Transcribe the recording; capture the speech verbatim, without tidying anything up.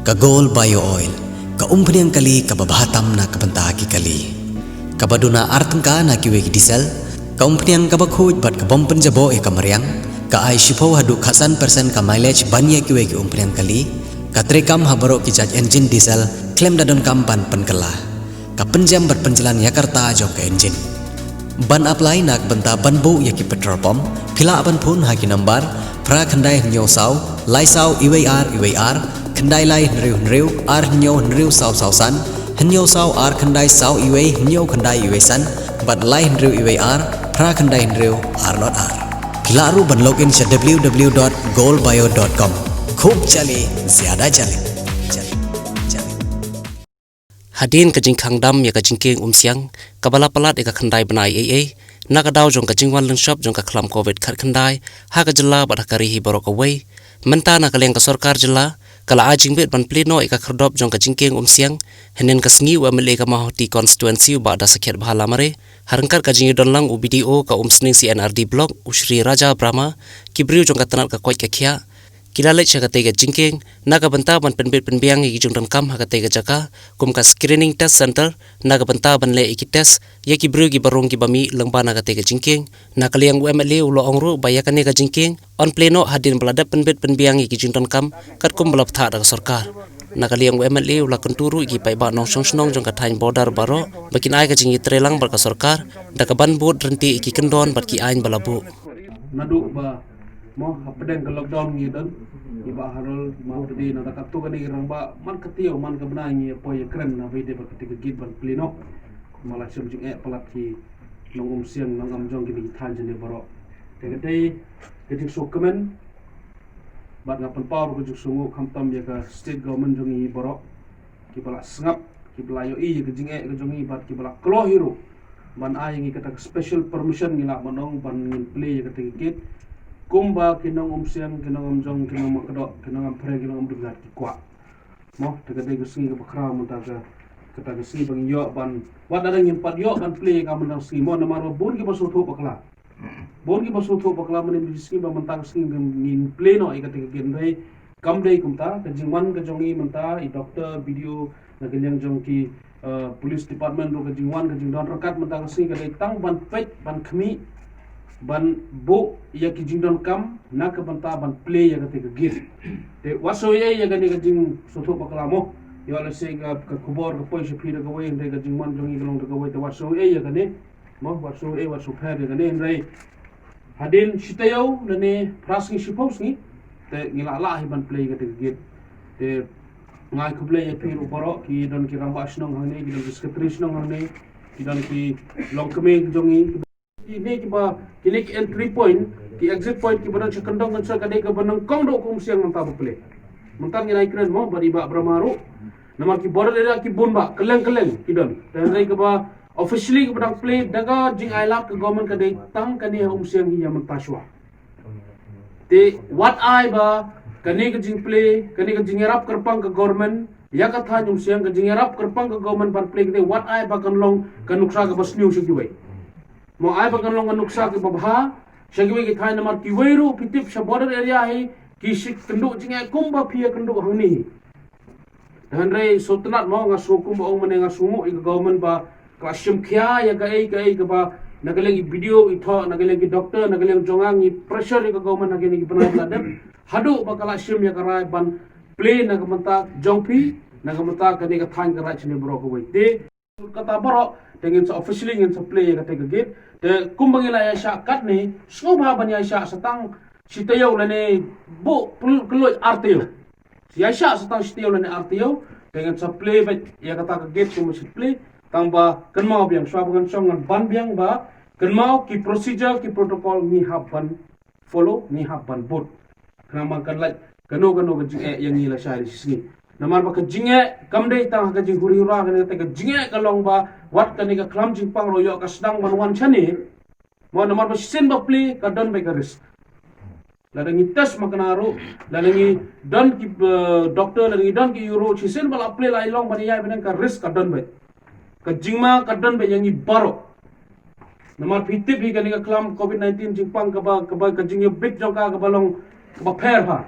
Ka Gold Bio Oil, ka umphniang kali kaba bha tam na ka bynta ki kali. Kaba duna ar tyngka na kiwei ki diesel, ka umphniang kaba khuid bad ka bym pynjaboh ïa ka mariang, ka ai shiphew haduh khatsan percent ka mileage ban ïa kiwei ki umphniang kali, ka treikam ha baroh ki jait engine diesel, khlem da donkam ban pynkylla. Ka pynjem bad pynjlan ïa ka rta jong ka engine. Ban apply na ka bynta ban buh ïa ki petrol pump, phi lah ban phone ha ki number phra khyndai hynñiew saw, lai saw iwei ar iwei ar, khyndai lai hynriew hynriew, ar hynñiew hynriew saw saw san, hynñiew saw ar khyndai saw iwei hynñiew khyndai iwei san, bad lai hynriew iwei ar, phra khyndai hynriew ar not ar. Phi lah ruh ban log in sha w w w dot gold bio dot com. Khub jali, zyada jali. Jali, jali. Hadien ka jingkhang dam ïa ka jingkieng Umsiang, kaba la palat ïa ka khyndai bnai eiei, na ka daw jong ka jingwan lynshop jong ka khlam covid khatkhyndai ha ka jylla bad ha ka ri hi baroh kawei, mynta na ka liang ka sorkar jylla ka la ai jingbit ban plie noh ïa ka khyrdop jong ka jingkieng Umsiang. Hynnin ka sngi u M L A ka Mawhati constituency u Bah Dasakhiatbha Lamare, ha ryngkat ka jingïadon lang u B D O ka Umsning C and R D Block u Shri Raja Brahma, ki briew jong ka tnat ka koit ka khiah, ki la leit sha katei ka jingkieng na ka bynta ban pynbit pynbiang ïa ki jingdonkam ha katei ka jaka kum ka screening test center, na ka bynta ban leh ïa ki test ïa ki briew kiba rung kiba mih lyngba na katei ka jingkieng. Na ka liang u M L A u la ong ruh ba ïa kane ka jingkieng yn plie noh hadien ba la dep pynbit pynbiang ïa ki jingdonkam katkum ba la bthah da ka sorkar. Na ka liang u M L A u la kyntu ruh ïa ki paidbah nongshong shnong jong ka thaiñ border baroh ba kin ai ka jingïatreilang bad ka sorkar da kaban bud ryntih ïa ki kyndon bad ki aiñ ba la buh. Naduh ba mo hapdeng ka lockdown ngi don, i Bah Harold Mawhati, nangta katto katne ki rangbah man ka taïew man ka bnai ngi ïa poi ïa kren na ba ïadei bad katei ka gate ban plie noh. Ma la shem jingeh palat ki nong Umsiang nong Amjong kine ki thaiñ jong ngi baroh. Te katei ka jingsngewkmen bad nga pynpaw ruh ka jingsngewnguh khamtam ïa ka state government jong ngi baroh, kiba la sngap, kiba la ïohi ïa ka jingeh ka jong ngi bad kiba la kloi hi ruh ban ai ïa ngi kata ka special permission ngi lah ban ong ban ngin plie ïa kata ka gate. Kumba ki nong Umsiang, ki nong Amjong, ki nong Makdoh, ki nong Amphreng, ki nong Umdongat ki kwah. Mo, te ka dei ka sngi kaba khraw mynta ka, kata ka sngi ba ngin ïoh ban, wat lada ngim pat ïoh ban plie ïa ka mynta ka sngi mo, namar ba bun kiba sngewthuh bakla. Bun kiba sngewthuh bakla mynne ba ka sngi ba mynta ka sngi ngin plie noh ïa kata ka gate, hynrei kam dei kumta. Ka jingwan ka jong ngi mynta, i doktor, B D O, na ka liang jong ki, eh, police department ruh, ka jingwan ka jingdon ryngkat mynta ka sngi ka dei tang ban peit, ban khmih, ban buh ïa ki jingdonkam na ka bynta ban plie ïa kata ka gate. Te wat sngew ei ei ïa kane ka jingsngewthuh bakla mo. Ïoh lehse ka, ka khubor ka poi sha phi da kawei, hynrei ka jingwan jong ngi ka long da kawei, te wat sngew ei ei ïa kane. Mo, wat sngew ei ei, wat sngew pher ïa kane, hynrei hadien shi taïew lane phra sngi, shiphew sngi, te ngi la lah hi ban plie ïa kata ka gate. Te nga ai khublei ïa phi ruh baroh, ki don ki rangbah shnong hangne, ki don ki secretary shnong hangne, ki don ki longkmie ki jong ngi, kine kiba, kine ki entry point, ki exit point kiba don sha kyndong kynsoi ka dei kaba nyngkong duh ka Umsiang mynta ba plie. Mynta ngin ai kren mo bad i Bah Brahma ruh. Namar ki border area ki bun bah, kylleng kylleng ki don. Te hynrei kaba officially kaba dang plie da ka jingailad ka government ka dei tang kane ha Umsiang hi ïa mynta shuwa. Te wat ai ba kane ka jingplie, kane ka jingïarap kyrpang ka government ïa ka thaiñ Umsiang, ka jingïarap kyrpang ka government ban plie kane, wat ai ba kan long ka nuksa kaba sniew sha kiwei. Mo, ai ba kan long ka nuksa kaba bha sha kiwei ki thaiñ, namar kiwei ruh phi tip sha border area hi ki shu kynduh jingeh kumba phi ïa kynduh hangne hi. Hynrei sngewtynnat mo, nga sngew kumba ong mynne, nga sngewnguh ïa ka government ba ka la shim khia ïa kaei kaei kaba na ka liang i B D O i thoh, na ka liang ki doktor, na ka liang jong nga ngi pressure ïa ka government ha kine ki bnai ba la dep, haduh ba ka la shim ïa ka rai ban plie na ka bynta jong phi, na ka bynta kane ka thaiñ ka Raid shane baroh kawei. Te kata baroh te ngin sa officially ngin sa plie ïa kata ka gate. Te kumba ngi la ïaishah katne, sngewbha ban ïaishah sa tang shi taïew lane buh pynlut ar taïew. Ïaishah sa tang shi taïew lane ar taïew, te ngin sa plie beit ïa kata ka gate kumba sa plie. Tang ba kynmaw biang, shuwa ba ngan shong ngan ban biang ba kynmaw ki procedure, ki protocol ngi hap ban follow, ngi hap ban bud. Khnang ba kan lait kano kano ka jingeh ïa ngi lashai lashisngi. Namar ba ka jingeh kam dei tang ha ka jinghuri hura, kane ka jingeh ka long ba wat kane ka khlam jingpang ruh ïoh ka sdang ban wan shane. Mo, namar ba shisien ba plie ka don beit ka risk. Lada ngi test makna ruh, lada ngi don ki, eh, doktor, lada ngi don ki ïuh ruh, shisien ba la plie la ïalong ban ïaid beit, ka risk ka don beit. Ka jingma ka don beit ïa ngi baroh. Namar phi tip hi kane ka khlam covid nineteen jingpang kaba, kaba ka jingïabit jong ka kaba long kaba pher bha.